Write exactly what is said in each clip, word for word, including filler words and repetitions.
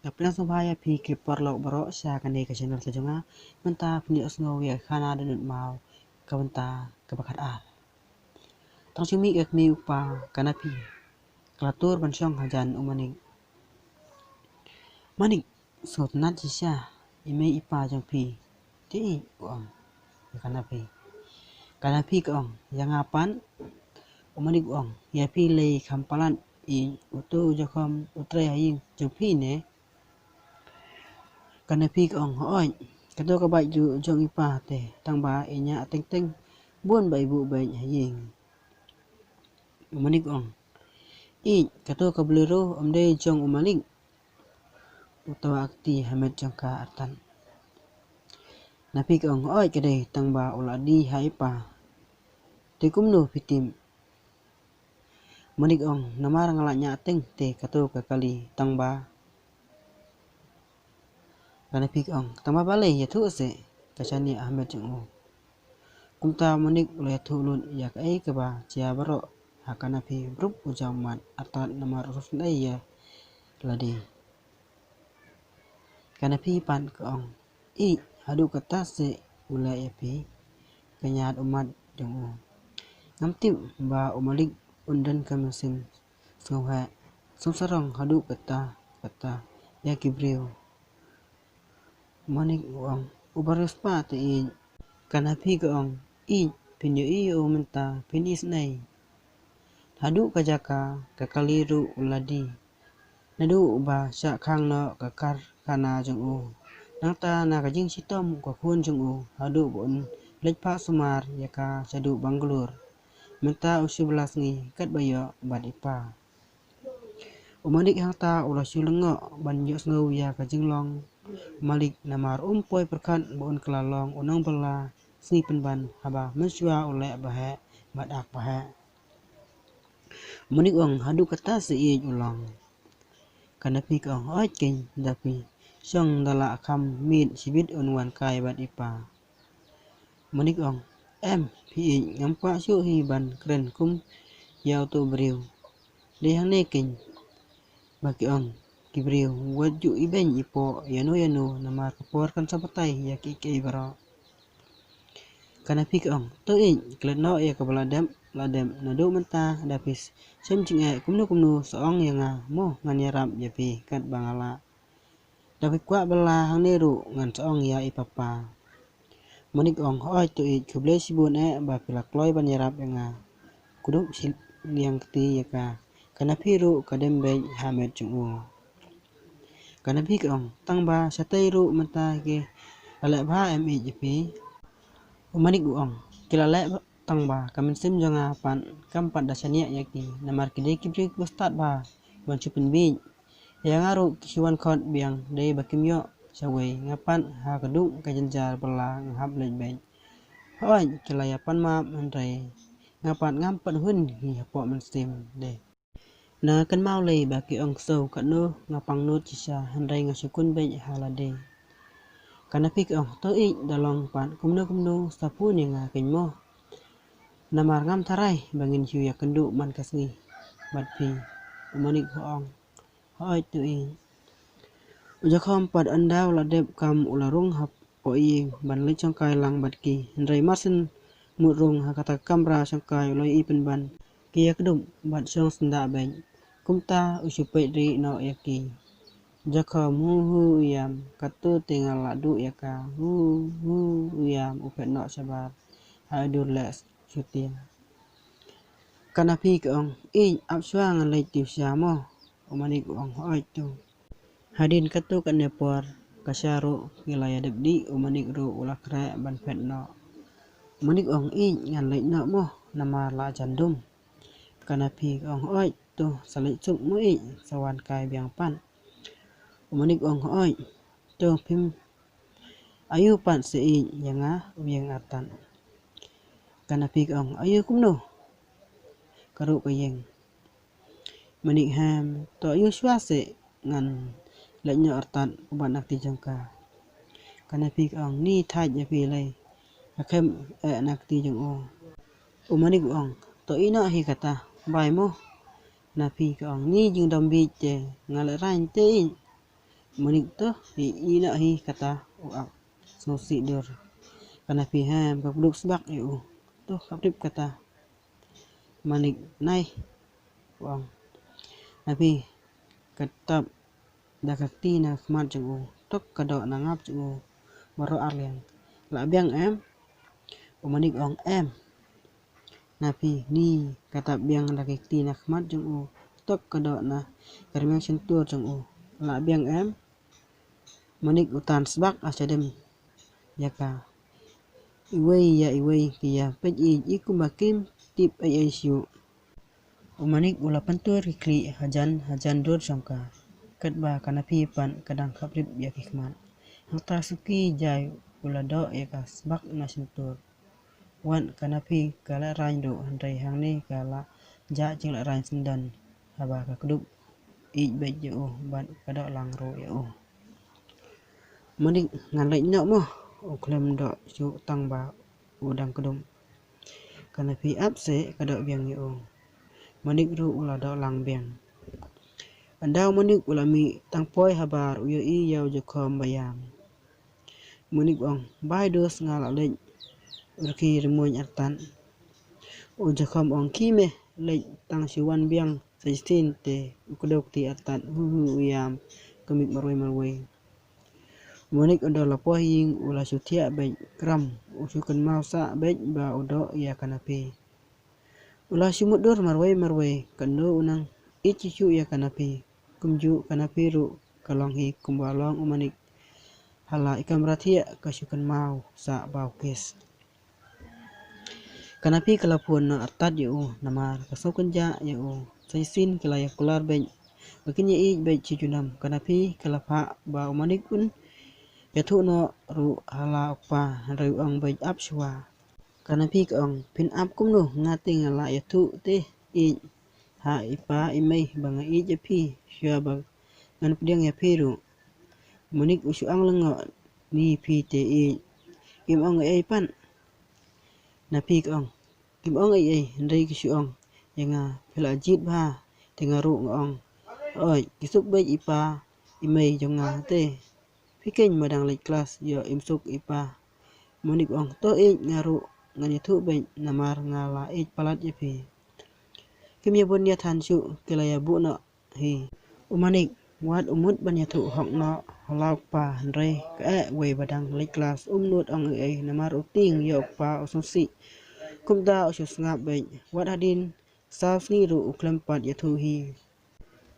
Nga pdiang sngewbha ïa phi ki paralok baroh sha kane ka channel ka jong nga. Mynta phin ïohsngew ïa ka khana dohnud maw ka bynta kaba khatar. Tang shu mih ka kmie u kpa ka Napi ka la tur ban shong hajan u Manik. Manik, sngewtynnat shisha, i mei i pa jong phi te i, u ong ïa ka Napi. Ka Napi ka ong, ïa nga pat? U Manik u ong, ïa phi lei kham palat, i uto u Jakhom u trei ha ïing jong phi ne? Ka Napi ka ong, hooid, kato ka bike ruh jong i pa te, tang ba i ñiah teng teng bun ba i buh beit ha ïing. U Manik u ong, ïeit, kato ka Bolero ym dei jong u Malik? Uta u kti ha met jong ka artat. Napi ka ong, hooid ka dei, tang ba u la die ha i pa. Te kumno phi tip? Manik ong, namar nga la ñiah teng te kato ka kali, tang ba. Ka Napi ka ong, tang ba balei, ïathuh seh, ka shaniah ha met jong u. Kumta u Manik u la ïathuh lut ïa kaei kaba jia baroh ha ka Napi, bruk u jaw ummat artat namar u sngewsynei ïa lade. Ka Napi pat ka ong, ïeit, haduh katta seh u leh ïa phi, ka ñiad ummat jong u. Ngam tip ba u Malik un don ka mynsiem sngewheh, sngewsarong haduh katta katta ïa ki briew. Manik u ong, u ba riewspah te ïeit. Ka Napi ka ong, ïeit, phin ïohi ïa u mynta phin isynei. Haduh ka jaka ka kali ruh u la die. Naduh ba shah khang noh ka karkhana jong u. Nangta na ka jingshitom ka khun jong u haduh ba un leit phah sumar ïa ka shaduh Bangalore. Mynta u shu bylla sngi katba ïoh bad i pa. U Manik hangta u la shu lyngngoh ban ïohsngew ïa ka jinglong Malik namar um poi pyrkhat ba un kylla long u nongbylla sngi pynban haba mynshuwa u leh baheh bad ak baheh. U Manik u ong, haduh katta seh ïeit u long. Ka Napi ka ong, hooid keiñ, da phi shong da la kham miet shibit un wan kai bad i pa. U Manik u ong, em phi ïeit, ngam kwah shuh hi ban kren kum ïa uto u briew. Dei hangne keiñ ba ki ong ki briew, wat ju ibeiñ ipoh ïano ïano namar ka por kan sa batai ïa kiei kiei baroh. Ka Napi ka ong, to ïeit, klet noh ïa kaba la dep la dep, naduh mynta da phi shem jingeh kumno kumno sa ong ïa nga mo, ngan ïarap ïa phi katba nga lah. Da phi kwah bylla hangne ruh ngan sa ong ïa i papa. Manik ong, hooid to ïeit, khublei shibun eh ba phi la kloi ban ïarap ïa nga. Kdup shiliang kti ïa ka. Ka Napi ruh ka dem beit ha met jong u. Ka Napi ka ong, tang ba shatei ruh mynta ki la leh bha em ïeit ïa phi? U Manik u ong, ki la leh bha, tang ba ka mynsiem jong nga pat kam pat da shaniah ïa ki namar ki dei ki briew kiba stad bha ban shu pynbiej. Ïa nga ruh ki shu wan khot biang dei ba kim ïoh shawei, nga pat ha ka duk ka jynjar bylla nga hap leit beit. Hooid ki la ïa pan map hynrei nga pat ngam pat hun hi hapoh mynsiem de. Na kynmaw lei ba ki ong ksew katno nga pangnud shisha hynrei nga shu kun beit ha lade. Ka Napi ka ong, to ïeit, da long pat kumno kumno sa phone ïa nga keiñ mo. Namar ngam tharai ba ngin shu ïakynduh man ka sngi bad phi. U Manik u ong, hooid to ïeit. U Jakhom pat ynda u la dep kam u la rung hapoh ïing ban leit shongkai lang bad ki. Hynrei mar shen mut rung ha kata ka kamra shongkai u la ïohi pynban ki ïakdup bad shong syndah beit. Kumta u shu peit rieh noh ïa ki. Jakhom, hu hu u ïam, kato te nga la duh ïa ka. Hu hu u ïam u phet noh shabar ha u dur leh shutia. Ka Napi ka ong, ïeit, ap shuwa ngan leit tiwsha mo. U Manik u ong, hooid to. Hadien katto katne por ka sha ruh ki la ïa dep dih, u Manik ruh u la khreh ban phet noh. U Manik u ong, ïeit, ngan leit noh mo namar la jan dum. Ka Napi ka ong, hooid to, sa leit suk mo ïeit, sa wan kai biang pat. U Manik u ong, hooid to, phim aiu pat seh ïeit ïa nga, u ïeng artat. Ka Napi ka ong, aiu kumno? Ka ruh ka ïeng. Manik, hem, to aiu shuwa seh, ngan leit noh artat u bat na kti jong ka. Ka Napi ka ong, ni thait ïa phi lei, ha khem eh na kti jong u. U Manik u ong, to ïeh noh hi kata, bye mo. Napi ka ong, ni jingdom bieit te, nga lehrain te ïeit. Manik, to i, i na hi kata u ap sngewsih dur. Ka Napi, hem, ka kduk sbak ïa u. To khap rip kata. Manik, nai, u ong. Napi, ka tap da ka kti na khmat jong u, tok ka doh na ngap jong u baroh arliang. La biang em? U Manik ong em. Napi, ni ka tap biang da ka kti na khmat jong u, tok ka doh na ka rmiang shyntur jong u. La biang em? Manik u tan sbak ha shadem ïa ka. Iwei ïa iwei ki ïa peit ïeit ïa kumba kim tip ei ei shuh. U Manik u la pyntur ki khlieh hajan hajan dur jong ka. Katba ka Napi pat ka dang khap rip ïa ki khmat. Hangta suki jai u la doh ïa ka sbak na shyntur. Wat ka Napi ka lehraiñ ruh hynrei hangne ka la jah jinglehrain syndon haba ka kduk ïeit beit ïa u bad ka doh lang ruh ïa u. Manik, ngan leit noh mo, u khlem doh shuh tang ba u dang kdum. Ka Napi ap se ka doh biang ïa u. Manik ruh u la doh lang biang. Ynda u Manik u la mih tang poi habar u ïohi ïa u Jakhom ba ïam. Manik ong, bai dos, nga la leit u rkhie rymmuiñ artat. U Jakhom ong, khie me, leit tang shu wan biang sa shisien te u kdew kti artat, hu hu u ïam ka mih marwei marwei. U Manik u da la poi ha ïing u la shu thiah beit kram, u shu kynmaw sah beit ba u doh ïa ka Napi. U la shu mutdur marwei marwei, katno u nang ïeit shuh shuh ïa ka Napi. Kumjuh ka Napi ruh ka long hi kumba long u Manik. Ha la i kamra thiah ka shu kynmaw sah ba u kiss. Ka Napi ka la phone noh artat ïa u namar ka sngew kynjah ïa u. Sa shisien ki la ïa kular beit ba kin ïa ïeit beit shi junom. Ka Napi ka la phah ba u Manik un ïathuh noh ruh ha la u kpa, hynrei u ong beit ap shuwa. Ka Napi ka ong, phin ap kumno, nga te nga la ïathuh te ïeit ha i pa i mei ba nga ïeit ïa phi, shuwa ba ngan pdiang ïa phi ruh. Manik u shu ong lyngngoh, ni phi te ïeit, kim ong ei ei pat. Napi ka ong, kim ong ei ei, hynrei ki shu ong ïa nga phi la jied bha, te nga ruh nga ong. Oi, ki suk beit i pa i mei jong nga te. Phi keiñ ma dang leit klas ïoh im suk i pa. Manik ong, to ïeit, nga ruh ngan ïathuh beit namar nga la ïeit palat ïa phi. Kim ïa bun ïa than shuh, ki la ïa buh noh hi. U Manik wat u mut ban ïathuh hok noh ha la u kpa, hynrei kaei wei ba dang leit klas um nud ong ei ei namar u tieng ïa u kpa u sngewsih. Kumta u shu sngap beit, wat hadien saw sngi ruh u khlem pat ïathuh hi.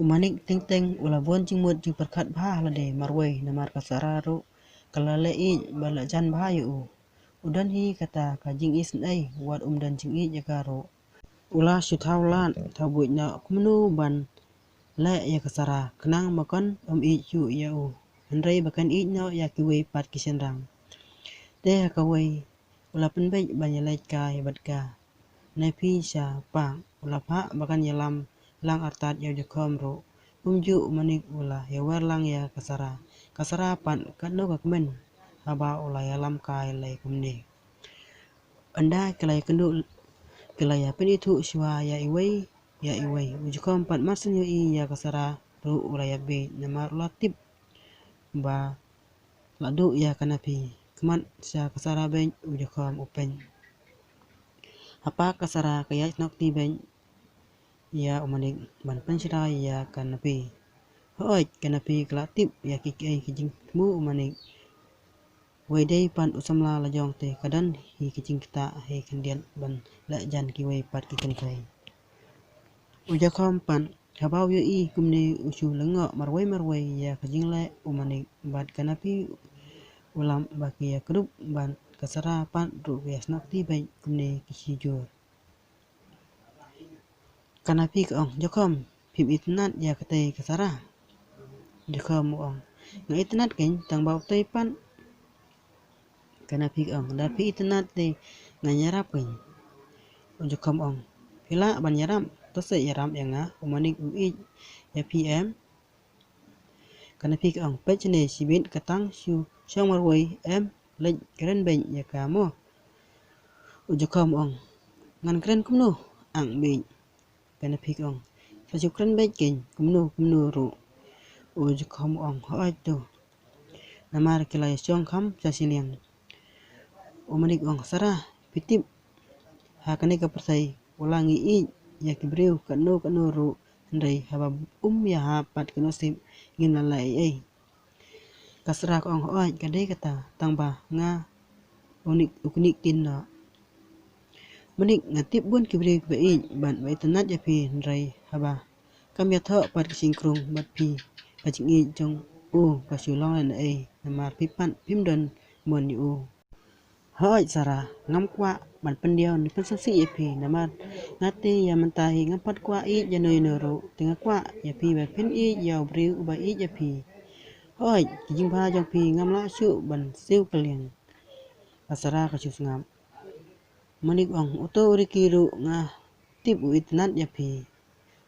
U Manik teng teng u la bun jingmut jingpyrkhat bha ha lade marwei namar ka Sara ruh ka la leh ïeit bad la jan bha ïa u. U don hi kata ka jingisynei wat um don jingïeit ïa ka ruh. U la shu thaw lad thaw buit noh kumno ban leh ïa ka Sara khnang ba kan ym ïeit shuh ïa u, hynrei ba kan ïeit noh ïa kiwei pat ki shynrang. Te ha kawei u la pynbeit ban ïaleit kai bad ka Napi sha park, u la phah ba kan ïalam lang artat ïa u Jakhom ruh. Kumjuh u Manik u la ïawer lang ïa ka Sara. Ka Sara pat katno ka kmen haba u la ïalam kai lei kumne. Ynda ki la ïakynduh ki la ïapynithuh shuwa ïa iwei ïa iwei. U Jakhom pat mar shu ïohi ïa ka Sara ruh u la ïapbiej namar u la tip ba la duh ïa ka Napi. Khmat sha ka Sara beit u Jakhom u peit. Ha park ka Sara ka ïaid snoh kti beit ïa u Manik ban pynshrai ïa ka Napi. Hooid, ka Napi ka la tip ïa kiei kiei ki jingthmu u Manik. Wei dei pat u samla la jong te ka don hi ki jingktah hi khyndiat ban leh jan kiwei pat ki kynthei. U Jakhom pat haba u ïohi kumne u shu lyngngoh marwei marwei ïa ka jingleh u Manik bad ka Napi. U lam ba ki ïakdup bad ka Sara pat ruh ki ïasnoh kti beit kumne ki shijur. Ka Napi ka ong, Jakhom, phim itynnad ïa katei ka Sara? Jakhom u ong, nga itynnad keiñ, tang ba utei pat. Ka Napi ka ong, da phi itynnad te ngan ïarap keiñ. U Jakhom u ong, phi lah ban ïarap, to sa ïarap ïa nga, u Manik u ïeit ïa phi em? Ka Napi ka ong, peit shane shibit ka tang shu shong marwei em, leit kren beit ïa ka mo. U Jakhom u ong, ngan kren kumno, ang beit. Ka Napi ka ong, sa shu kren beit keiñ, kumno kumno ruh. U Jakhom u ong, hooid to, namar ki la ïa shong kham sha shiliang. U Manik u ong, Sara, phi tip, ha kane ka pyrthei u la ngi ïeit ïa ki briew katno katno ruh, hynrei haba um ïahap pat ka nusip ngim lah leh ei ei. Ka Sara ka ong, hooid, ka dei kata, tang ba nga u nik u knik tin noh. Manik, nga tip bun ki briew kiba ïeit bad ba itynnad ïa phi, hynrei haba kam ïathoh pat ka shynkrung bad phi ka jingïeit jong u ka shu long lehnohei, namar phi pat phim don mon ïa u. Hooid Sara, ngam kwah ban pyndiaw ne pynsngewsih ïa phi, namar nga te ïa mynta hi ngam pat kwah ïeit ïano ïano ruh, te nga kwah ïa phi ba phin ïeit ïa u briew uba ïeit ïa phi. Hooid, ki jingbha jong phi ngam lah shuh ban siew kylliang. Ka Sara ka shu sngap. Manik u ong, uto u Ricky ruh nga tip u itynnad ïa phi.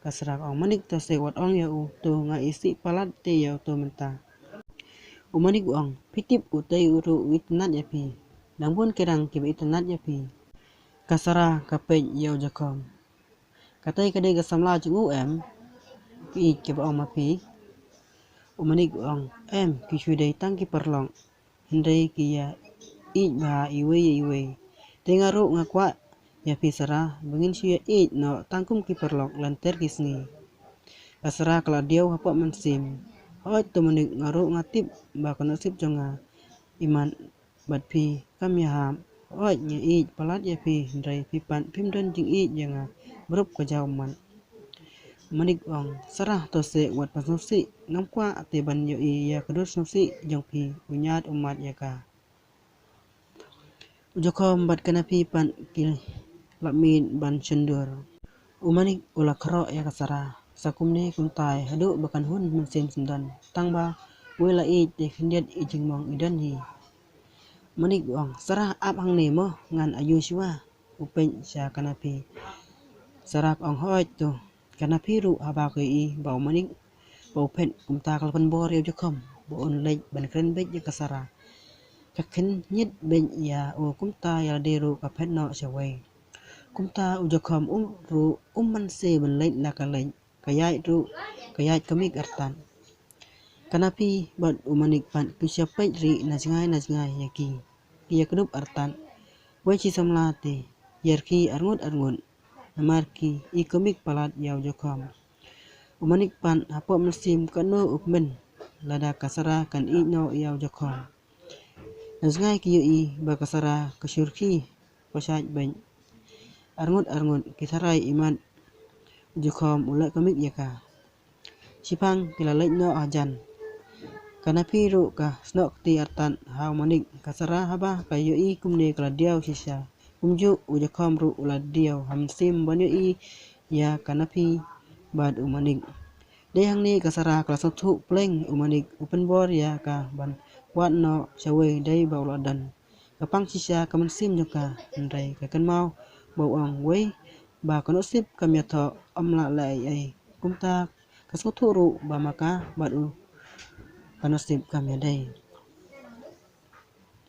Ka Sara ka ong, Manik, to se wat ong ïa uto, nga isih palat te ïa uto mynta. U Manik u ong, phi tip utei u ruh u itynnad ïa phi. Dang bun ki rang kiba itynnad ïa phi. Ka Sara ka peit ïa u Jakhom. Katei ka dei ka samla jong u em? Ki ïeit kiba ong ma phi. U Manik u ong, em, ki shu dei tang ki paralok, hynrei ki ïa ïeit bha iwei ïa iwei. Te nga ruh nga kwah ïa phi Sara ba ngin shu ïa ïeit noh tang kum ki paralok lynter ki sngi. Ka Sara ka la diaw hapoh mynsiem. Hooid to Manik, nga ruh nga tip ba ka nusip jong nga imat bad phi kam ïahap. Hooid, nga ïeit palat ïa phi, hynrei phi pat phim don jingïeit ïa nga baroh ka jaw ummat. Manik u ong, Sara, to se wat pynsngewsih, ngam kwah te ban ïohi ïa ka dur sngewsih jong phi. U ñiad ummat ïa ka. U Jakhom bad ka Napi pat ki la mih ban shon dur. U Manik u la khroh ïa ka Sara sa kumne kumtai haduh ba kan hun mynsiem syndon, tang ba wei la ïeit te khyndiat i jingmong i don hi. Manik u ong, Sara, ap hangne mo, ngan ayu shuwa. U peit sha ka Napi. Sara ka ong, hooid to. Ka Napi ruh haba ka ïohi ba u Manik, ba u phet, kumta ka la pynbor ïa u Jakhom ba un leit ban kren beit ïa ka Sara. Ka khynñiat beit ïa u, kumta ïa lade ruh ka phet noh shawei. Kumta u Jakhom um ruh um banse ban leit la ka leit, ka ïaid ruh ka ïaid ka mih artat. Ka Napi bad u Manik pat ki shu peit ri na jngai na jngai ïa ki, ki ïa kdup artat. Wei shi samla te ïa rkhie arngut arngut namar ki i komik palat ïa u Jakhom. U Manik pat hapoh mynsiem kano u kmen lada ka Sara kan ïeit noh ïa u Jakhom. Na jngai ki ïohi ba ka Sara ka shu rkhie pyrshah beit. Arngut arngut ki tharai imat u Jakhom u leh komik ïa ka. Shiphang ki la leit noh hajan. Ka Napi ruh ka snoh kti artat ha u Manik. Ka Sara haba ka ïohi kumne ka la diaw shisha. Kumjuh u Jakhom ruh u la diaw ha mynsiem ban ïohi ïa ka Napi bad u Manik. Dei hangne ka Sara ka la sngewthuh pleng u Manik u pynbor ïa ka ban wad noh shawei dei ba u la don. Ka pang shisha ka mynsiem jong ka, hynrei ka kynmaw ba u ong wei ba ka nusip kam ïathoh, ym lah leh ei ei. Kumta ka sngewthuh ruh ba ma ka bad u ka nusip kam ïadei.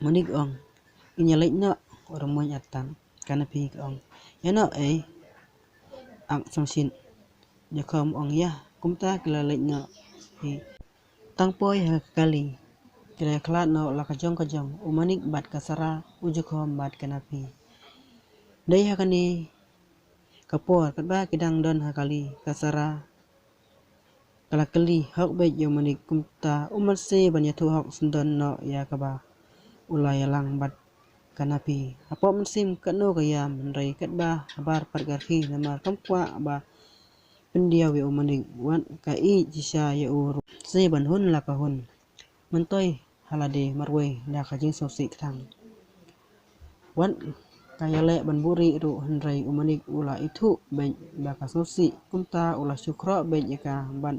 Manik ong, ngin ïa leit noh, u Rymmuiñ artat. Ka Napi ka ong, ïa noh ei, ak sngewsih. Jakhom ong ïa, kumta ki la leit noh hi. Tang poi ha ka kali ki la ïa khlad noh la ka jong ka jong, u Manik bad ka Sara, u Jakhom bad ka Napi. Dei ha kane ka por katba ki dang don ha kali, ka Sara ka la kylli hok beit ïa u Manik, kumta um banse ban ïathuh hok syndon noh ïa kaba u la ïalang bad ka Napi. Hapoh mynsiem katno ka ïam, hynrei katba habar pat ka rkhie namar kam kwah ba pyndiaw ïa u Manik, wat ka ïeit shisha ïa u ruh. Shisha ban hun la ka hun. Myntoi ha lade marwei da ka jingsngewsih kthang. Wat ka ïaleh ban buhrieh ruh, hynrei u Manik u la ithuh beit ba ka sngewsih, kumta u la shu khroh beit ïa ka bad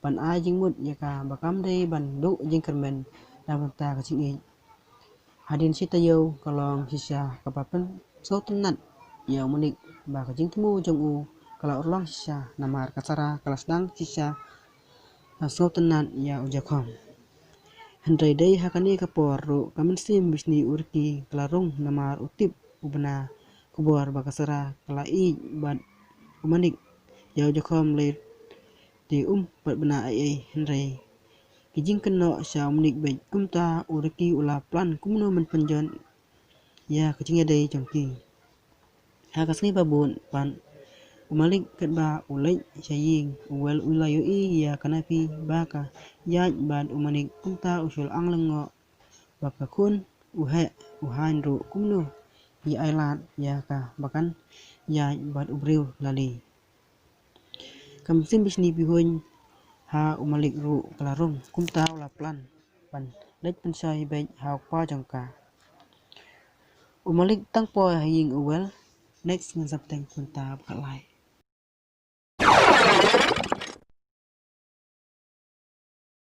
ban ai jingmut ïa ka ba kam dei ban duh jingkyrmen na bynta ka jingïeit. Hadien shi taïew ka long shisha kaba pynsngewtynnat ïa u Manik ba ka jingthmu jong u ka la urlong shisha namar ka Sara ka la sdang shisha sngewtynnat ïa u Jakhom. Hynrei dei ha kane ka por ruh ka mynsiem bishni u Ricky ka la rung namar u tip u bna khubor ba ka Sara ka la ïeit bad u Manik ïa u Jakhom lei. Te um pat bna ei ei, hynrei ki jingkynnoh sha u Malik beit, kumta u Raki u la plan kumno ban pynjot ïa ka jingïadei jong ki. Ha ka sngi ba bud pat, u Malik katba u leit sha ïing u Wel u la ïohi ïa ka Nafi ba ka ïaid bad u Malik, kumta u shu la ang lyngngoh ba ka khun u heh u haiñ ruh kumno ïa ai lad ïa ka ba kan ïaid bad u briew lali. Ka mynsiem bishni bihuiñ ha u Malik ruh ka la rung, kumta u la plan ban leit pynshoi beit ha u kpa jong ka. U Malik tang poi ha ïing u Wel. Next ngan sa bteng kumta ba khatlai.